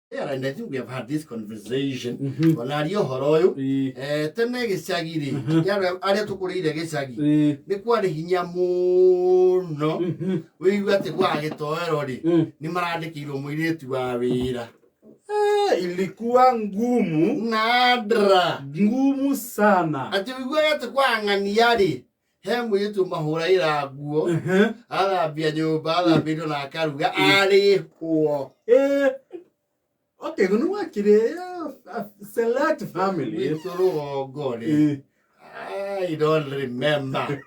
Yeah, and I think we have had this conversation. Ona aria ũhoro ũyũ. Tene gĩcagi rĩ, nĩ arĩa tũkũrĩire gĩcagi, nĩ kwarĩ hinya mũno. Wĩigua atĩ gwa gĩtoero rĩ, nĩ marandĩkĩirwo mũirĩtu wa wĩra. Ilikuwa ngumu. Nadra. Ngumu sana. Atĩ ũiguaga atĩ kwa ng'ania rĩ, he mũirĩtu mahũragĩra nguo, athambia nyũmba, athambia indo na akaruga, arĩhwo. Okay, nĩ wakĩrĩ select family. Gwitũ rũgongo rĩ, I don't remember.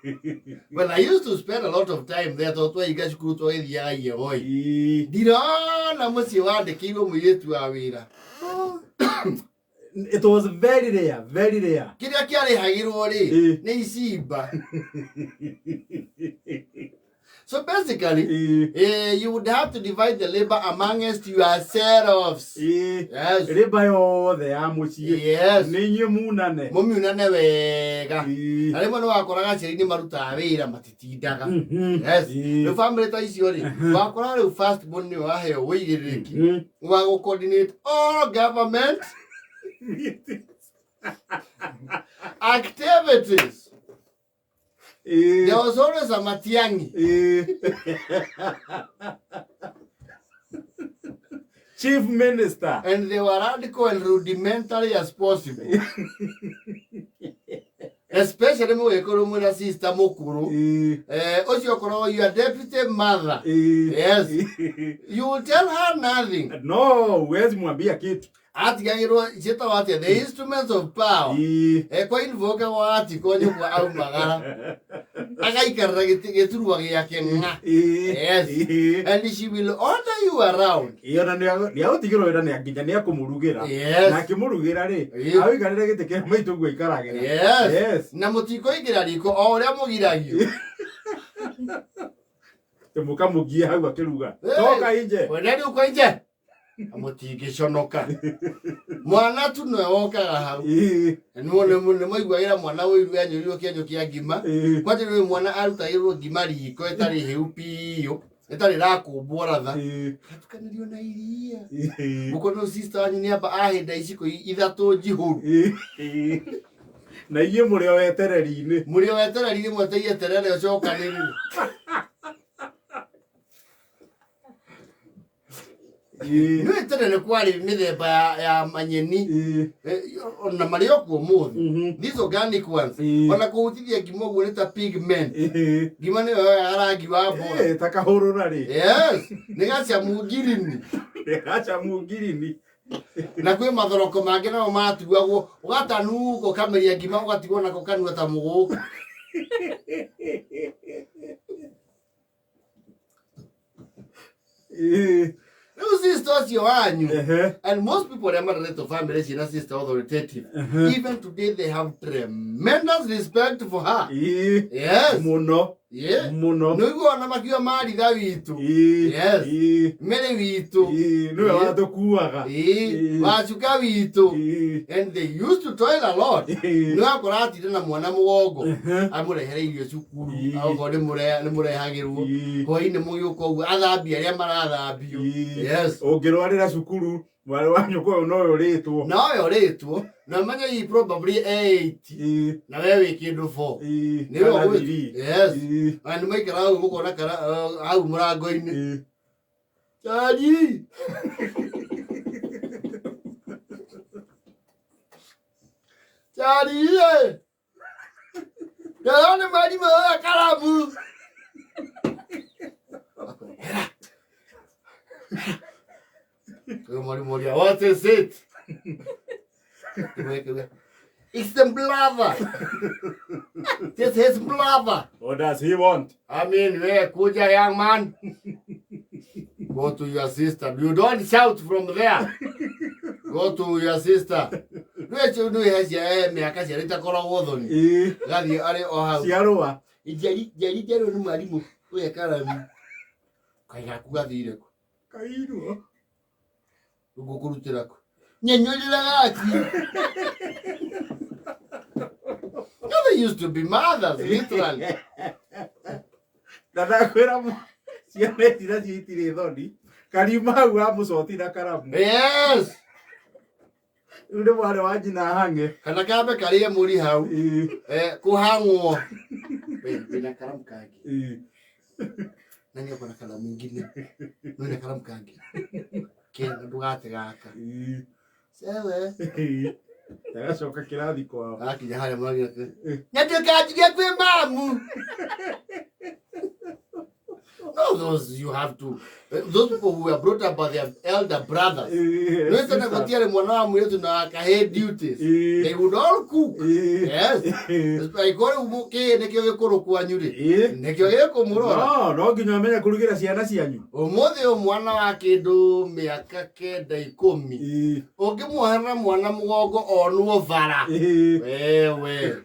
But I used to spend a lot of time there tondũ twahinga cukuru twagĩthiaga Iegoi. Ndirona mũciĩ wandĩkĩirwo mũirĩtu wa wĩra. It was very rare, very rare. Kĩrĩa kĩarĩhagĩrwo rĩ, nĩ icimba. So basically, you would have to divide the labor amongst yourselves. Yes. Rĩmba yothe ya mũciĩ. Yes. Nĩ inyuĩ munane. Mũmiunane wega. Na rĩmwe nĩ wakoraga aciari nĩ marutaga wĩra matitindaga. Yes. Rĩu family ta icio rĩ, wakora rĩu first born nĩwe waheo ũigĩrĩrĩki wa gũ coordinate all government activities. There was always a Matiang'i. Chief Minister. And they were radical and rudimentary as possible. Especially mũgĩkorwo mwĩna sister mũkũrũ. Ũcio ũkoragwo your deputy mother. Yes. You will tell her nothing. No, huwezi mwambia kitu. Atigagĩrwo ciĩtagwo atĩa, the instruments of power. Kwa invoke wa atiko nyũkwa aumagara agaikarĩra gĩturwa gĩake ng'a. Yes. And she will order you around. Ĩĩ, ona nĩ agũtigĩrwo wĩra nĩ nginya nĩ akũmũrugĩra. Yes. Na akĩmũrugĩra rĩ, awĩikarĩre gĩtĩ kĩa maitũ guo aikaragĩra. Yes. Yes. Na mũtikũingĩra riko o ũrĩa mũgiragio. Mũkamũgia hau akĩruga. Toka inje. Wena rĩu kwa inje. Mũtingĩconoka. Mwana tu nĩwe wokaga hau. Nĩ maiguagĩra mwana ũiru enyũrirwo kĩenyũ kĩa ngima. Kwanja nĩ mwana arutagĩrwo ngima riko ĩtarĩ hĩu biũ, ĩtarĩ ĩrakũmbwo ratha. Atukanĩrio na iria. Mũkono sister wanyu nĩ amba ahĩnda iciko ithatũ njihũru. Na inyuĩ mũrĩ o wetereri-inĩ. Mũrĩ o wetereri-inĩ mweteire terere ũcokanĩrĩre. Nĩ tene nĩ kwarĩ mĩthemba ya manyeni. Ona marĩ o kuo ũmũthĩ. These organic ones. Ona kũhutithia ngima ũguo nĩ ta pigment. Ngima nĩyo yoyaga rangi wa mboga. Ta kahũrũra rĩ. Yes. Nĩ gacamu ngirini. Nĩ gacamu ngirini. Na kwĩ mathoroko mangĩ namo matuagwo ũgatanuka ũkameria ngima ũgatigwo nako kanua ta mũgũka. Rĩu sister ũcio wanyu, and most people arĩa mareretwo family ciĩna sister authoritative, even today they have tremendous respect for her. Yes. Mũno. Mũno. Nĩ ũiguaga ona makiuga maritha witũ. Yes. Mary witũ. Nĩwe watũkuaga. Wacuka witũ. And they used to toil a lot. Nĩ wakora atinda na mwana mũgongo amũrehere irio cukuru, okorwo nĩ mũrehagĩrwo hwainĩ mũgĩũka ũguo athambie arĩa marathambio. Yes. Ũngĩrwarĩra cukuru mwarĩ wa nyũkwa ũyũ nowe ũrĩtwo. Nowe ũrĩtwo na ũmenye he probably 8 na we wĩ kĩndũ 4. Nĩwe Kana ũgwĩ- 3. Yes. Na nĩ maikaraga ũguo mũkona kara hau mũrango-inĩ. Chari. Chari ye. Ndĩrona mwarimũ oya karamu. Hera. Huyo mwalimu oria, what is it? It's the brother. This is brother. What does he want? I mean, we kuja young man. Go to your sister. You don't shout from there. Go to your sister. Rĩu nĩ he cia mĩaka ciana itakoragwo thoni. Gathiĩ arĩ o hau. Ciarũa. Njeri njeri njerũ nĩ mwarimũ ũyũ karamu. Kaĩ gaku gathire kũ? Kairwo. Ngũkũrutĩra kũ? Nyenyũrĩra gaki. No, they used to be mothers, literally. Na ndakwĩra ciana ici nacio itirĩ thoni. Karima hau amũcoti na karamu. Yes. Rĩu nĩ mwarĩ wa nyina hang'e. Kana kambe karĩe mũri hau. Ĩĩ. Kũhang'wo. Wĩna karamu kangĩ? Ĩĩ. Nani ako na karamu ingine? Wĩna karamu kangĩ? Kena ndũgate gaka. Ĩĩ. Sewe. Ĩĩ. Agacoka kĩrathi kwao. Akinya harĩa mwagira. Nyandukanjirie kwĩ mamu. No, those you have to. Those people who were brought up by their elder brothers. Ĩĩ. No tene gũtiarĩ mwana wa mũirĩtu na akahĩ duties. Ĩĩ. They would all cook. Ĩĩ. Yes. Ĩĩ. Angĩkorwo rĩu kĩĩ nĩkĩo gĩkũrũ kwanyu rĩ, Ĩĩ. nĩkĩo gĩkũmũrora. No, no nginya ũmenye kũrugĩra ciana cianyu. Ũmũthĩ ũyũ mwana wa kĩndũ mĩaka 9, 10 Ĩĩ. ũngĩmuoherera mwana mũgongo onwo bara. Ĩĩ. Wewe.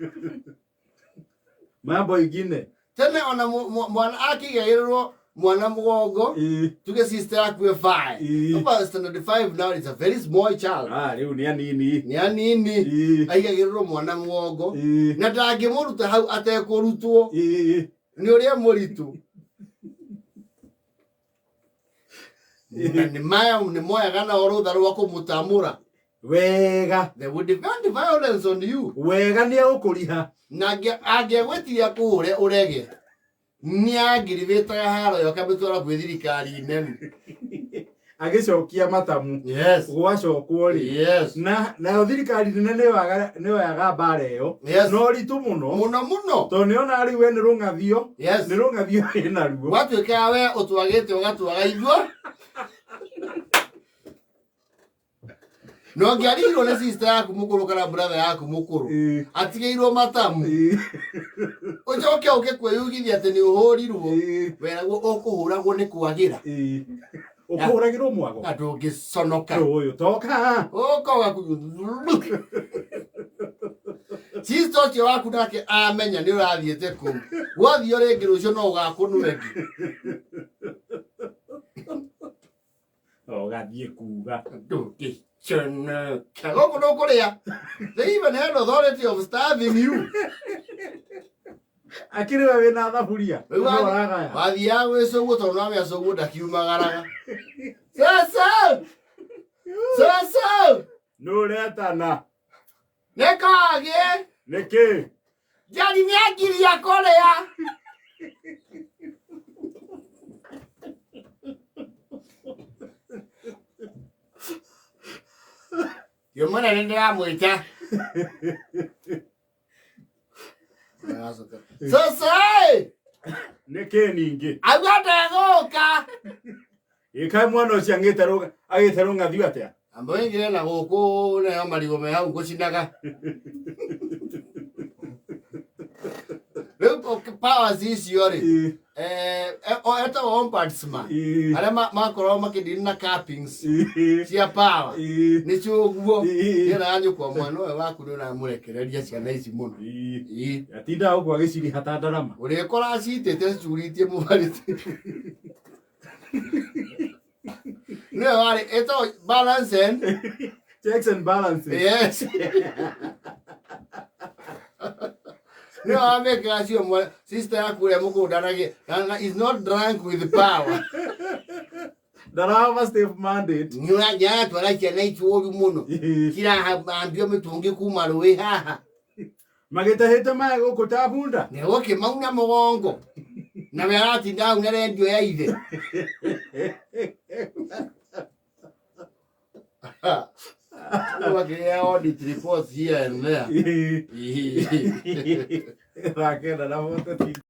Mambo ingine. Tene ona mwana akĩigagĩrĩrwo mwana mũgongo, Ĩĩ. tuge sister yaku e 5. Ĩĩ. Over standard 5 now is a very small child. Ah, rĩu nĩ anini. Nĩ anini. Ĩĩ. Aigagĩrĩrwo mwana mũgongo Ĩĩ. na ndangĩmũruta hau atekũrutwo Ĩĩ. nĩ ũrĩa mũritũ. Na nĩ maya nĩ moyaga nao rũtha rwa kũmũtamũra. Wega. They would defend violence on you. Wega nĩ egũkũriha. Na angĩagwĩtiria kũhũre ũrege nĩ angiribĩtaga haro ĩyo akamĩtwara kwĩ thirikari nene. Agĩcokia matamu. Yes. Gwacokwo rĩ. Yes. Na nayo thirikari nene nĩyoyaga mbara ĩyo. Yes. Na ũritũ mũno. Mũno mũno. Tondũ nĩona rĩu we nĩ rũng'athio. Yes. Nĩ rũng'athio ĩnaruo. Gwatuĩkaga we ũtwagĩte ũgatwaga ithuo. Na ũngĩarigirwo nĩ sister yaku mũkũrũ kana brother yaku mũkũrũ Ĩĩ. atigĩirwo matamu Ĩĩ. ũcoke ũke kwĩyugithia atĩ nĩ ũhũrirwo Ĩĩ. weragwo ũkũhũragwo nĩ kwagĩra. Ĩĩ. Ũkũhũragĩrwo mwago. Na ndũngĩconoka. Ũyũ toka. Ũka ũgaku sister ũcio waku nake amenya nĩ ũrathiĩte kũu gwathiĩ rĩngĩ rũciũ no ũgakũnwo ĩngĩ. Ũgathiĩ kuga. Ndũngĩconoka gũkũ ndũkũrĩa. They even had authority of starving you. Akĩrĩ we wĩna thaburia. Rĩu No ũragaya. wathiaga gwĩ cũguo tondũ namenya cũguo ndakiumagaraga. Cũcũ! Cũcũ! Nũ ũretana? Nĩ kogĩ! Nĩkĩ? Njeri nĩangiria kũrĩa. Yomana nĩ ndĩramwĩta. Cũcũ! Nĩkĩ ningĩ? Auga ndegũka. Ĩ kaĩ mwana ũcio agĩte rũng'athio atĩa? Amba wĩingĩre na gũkũ nayo marigũ me hau ngũcinaga. Rĩu powers icio rĩ, Ĩĩ. etagwo ombudsman. Ĩĩ. Arĩa makoragwo makĩndini na cappings Ĩĩ. cia power. Ĩĩ. Nĩcio ũguo. Ĩĩ. Nĩeraga nyũkwa mwana ũyũ waku nĩ ũramũrekereria ciana ici mũno. Ĩĩ. Ĩĩ. Atindaga ũguo agĩciriha ta ndarama. Ũrĩkora citĩte cicurĩtie mũbarĩte. Nĩwe warĩ ĩtagwo balance and Checks and balances. Yes. Nĩwe wamĩkĩra cio sister yaku ũrĩa mũkũrũ ndanagĩ na is not drunk with power. Ndarama safe mandate. Nĩaratwara ciana ici ũru mũno. Ĩĩ. Cirahambio mĩtũngi kuma rũĩ haha. Magĩtahĩte maĩ gũkũ ta bunda. Nĩ gũkĩmauna mũgongo. Na we aratinda hau na rendio ya ithe. Rĩu akĩrĩa audit reports here and there. Ĩĩ. Ĩĩ. Thaa 9 na 40.